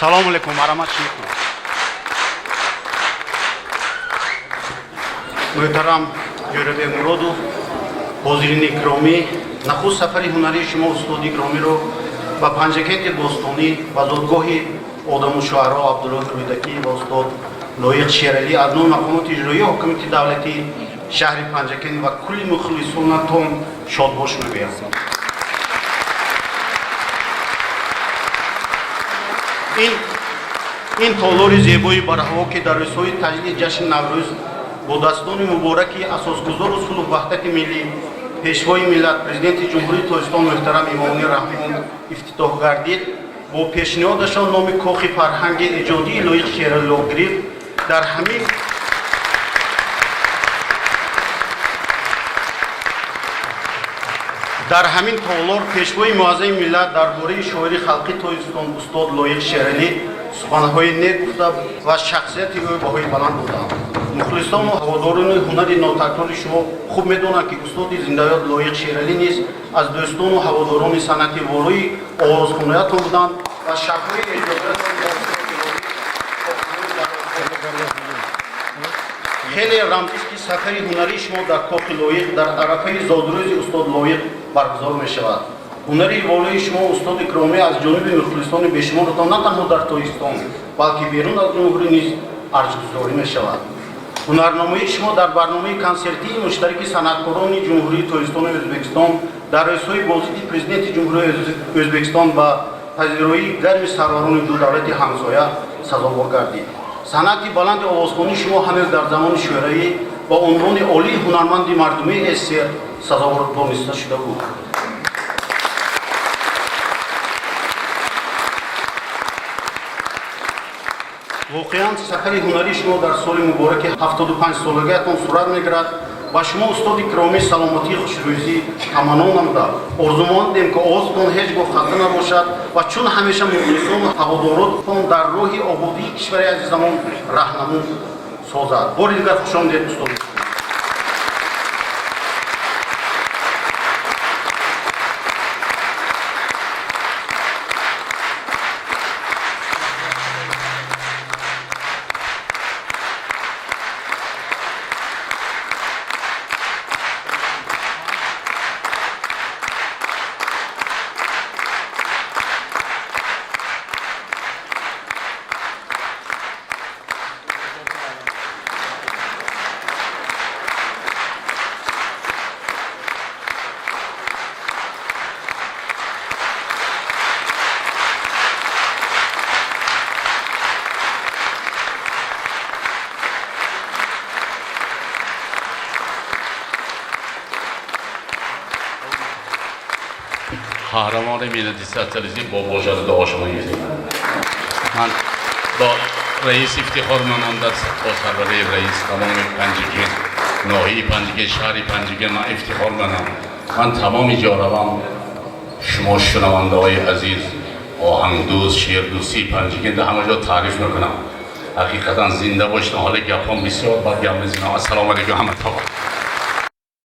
Салому алейкум, марҳамат шикун. Муҳтарам Ҷӯрабек Муродов, ҳозирини гиромӣ, нахуст сафари ҳунарии шумо, устоди гиромиро, ба Панҷакенти бостонӣ ва зодгоҳи одаму шуаро Абдуллоҳи Рӯдакӣ ва устод Лоиқ Шералӣ аз номи мақомоти иҷроии ҳокимияти давлатии шаҳри Панҷакент ва кулли мухлисонатон шодбош мегӯям. Ин толори зебои барҳаво, ки дар рӯзҳои таҷлили ҷашни Наврӯз бо дастони мубораки асосгузору сулҳу ваҳдати миллӣ, Пешвои миллат, Президенти Ҷумҳурии Тоҷикистон муҳтарам Эмомалӣ Раҳмон ифтитоҳ гардид, бо пешниҳодашон номи Кохи фарҳанги эҷодии Лоиқ Шералиро гирифт, дар ҳамин толор Пешвои муаззами миллат дар бораи шоири халқи Тоҷикистон устод Лоиқ Шералӣ суханҳои нек гуфта ва шахсияти ӯ баҳои баланд доданд. Мухлисону ҳаводорони ҳунари нотакрори шумо хуб медонанд, ки устоди зиндаёд Лоиқ Шералӣ низ аз дӯстону ҳаводорони санъати волои овозхонаятон буданд ва шабҳои эҷодиятон бо устоди Лоиқ. Хеле рамзист, ки сафари ҳунарии шумо дар Кохи Лоиқ дар арафаи зодрӯзи устод Лоиқ баргузор мешавад. Ҳунари волои шумо, устоди гиромӣ, аз ҷониби мухлисони бешуморатон на танҳо дар Тоҷикистон, балки берун аз ҷумҳурӣ низ арҷгузорӣ мешавад. Ҳунарнамоии шумо дар барномаи консертии муштараки санъаткорони Ҷумҳурии Тоҷикистону Ӯзбекистон дар рӯзҳои боздиди Президенти Ҷумҳурии Ӯзбекистон ба пазироии гарми сарварони ду давлати ҳамсоя сазовор гардид. Санъати баланди овозхонии шумо ҳанӯз дар замони Шӯравӣ ба унвони олии ҳунарманди мардумии СССР сазовор дониста шуда буд. Воқеан, сафари ҳунарии шумо дар соли мубораки 75-солагиатон сурат мегирад. Ба шумо, устоди гиромӣ, саломатии, хушрӯзӣ таманно намуда, орзумандем, ки овозатон ҳеҷ гоҳ хаста набошад ва чун ҳамеша мухлисону ҳаводоротон дар роҳи ободии кишвари азизамон раҳнамун созад. Бори дигар хушомдед, устод. Қаҳрамони миллати социалистӣ Бобоҷон дуо шумо гирифтем. Ман бо раис ифтихор манам, дар бо сарварии раис, тамоми Панҷакент, ноҳияи Панҷакент, шаҳри Панҷакент ман ифтихор манам. Ман тамоми ҷо равам, шумо шунавандаҳои азиз, оҳангдӯст, шеърдӯстии Панҷакент ҳама ҷо таъриф мекунам. Ҳақиқатан, зинда бошед. Ҳола гапҳом бисёр, бад гап мезанам. Ассалому алайкум ҳаматон.